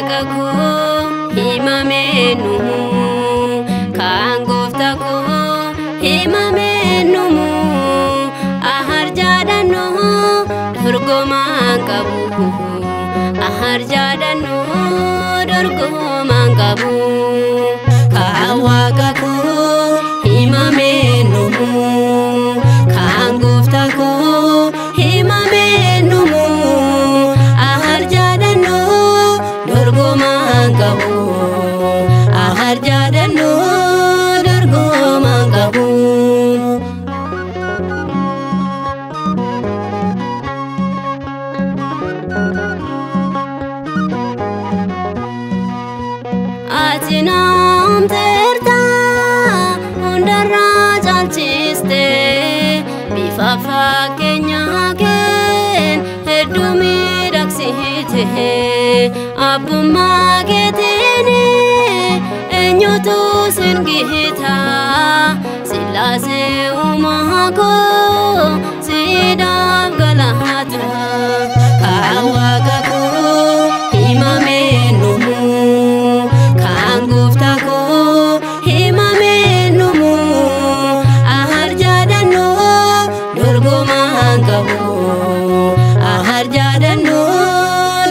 Waaqa koo himamee numu, kan gooftaa koo himamee numu, ahar jaadannoo dorgomaan qabu, ahar jaadannoo dorgomaan qabu. Kan Waaqa koo himamee numu, kan gooftaa koo himamee numu, ahar jaadannoo dorgomaan qabu, ahar jaadannoo dorgomaan qabu. Ati naamteerta hundarraa caalchiste, bifa fakkeenyaa keen hedduu miidhagsite. Abbummaa keetiin eenyutu sin gita? Sillaasee uumaa koo siidhaaf galata. Kan Waaqa koo himamee numu, kan gooftaa koo himamee numu, ahar jaadannoo dorgomaan qabu, ahar jaadannoo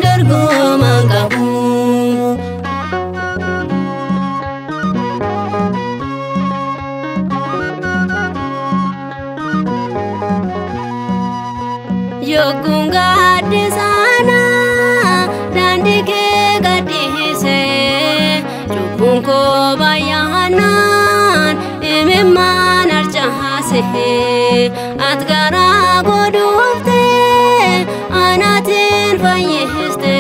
dorgomaan qabu. Yogguun gaaddisaana daandii kee gaddise, cubbuun koo baay'aanaan imimmaan harcaase. Ati garaa koo dhuftee anaatiin fayyiste,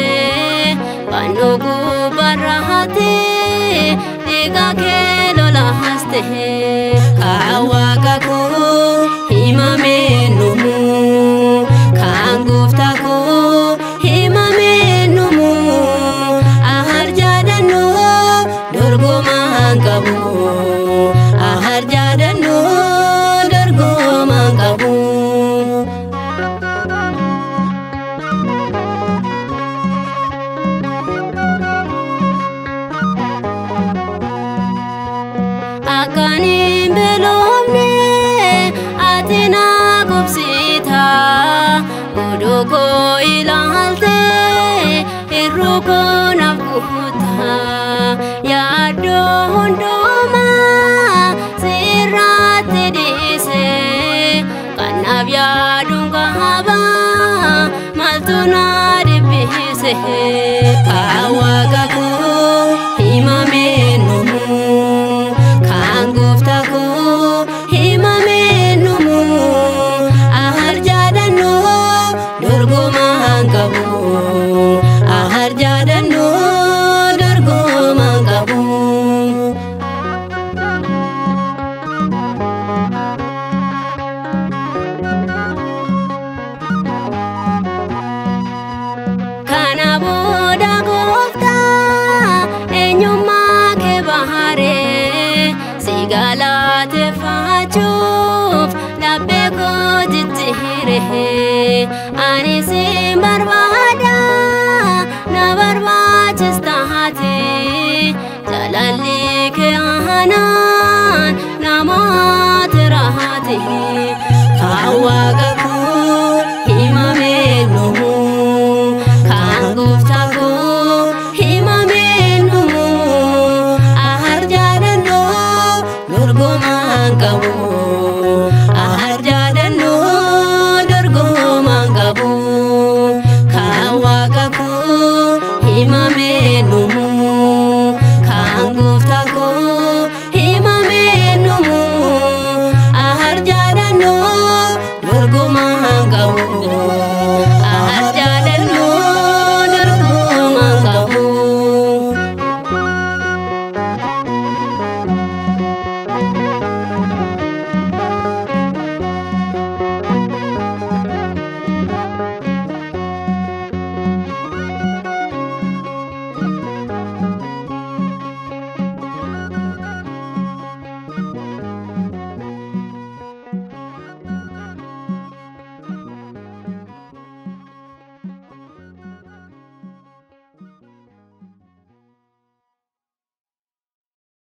fannoo gubbaarratti dhiiga kee lolaaste. Kan Waaqa koo himamee numu, kan gooftaa koo himamee numu, ahar jaadannoo dorgomaan qabu, ahar jaadannoo dorgomaan qabu. Akkan hin beelofne ati na qubsita, godoo koo ilaaltee hir'uu koo naaf guuta. Yaaddoo hundumaa sirratti dhiise, kanaaf yaaduun qaba maaltu na dhibbise? Kan Waaqa koo himamee numu, kan gooftaa koo himamee numu, ahar jaadannoo dorgomaan qabu, ahar jaadannoo dorgomaan qabu. Kana booda gooftaa eenyummaa kee baharee si galateeffachuuf laphee koo jijjiire. Ani sin barbaada, na barbaachistaate, jaalalli kee aanaan namoota raate. Kan Waaqa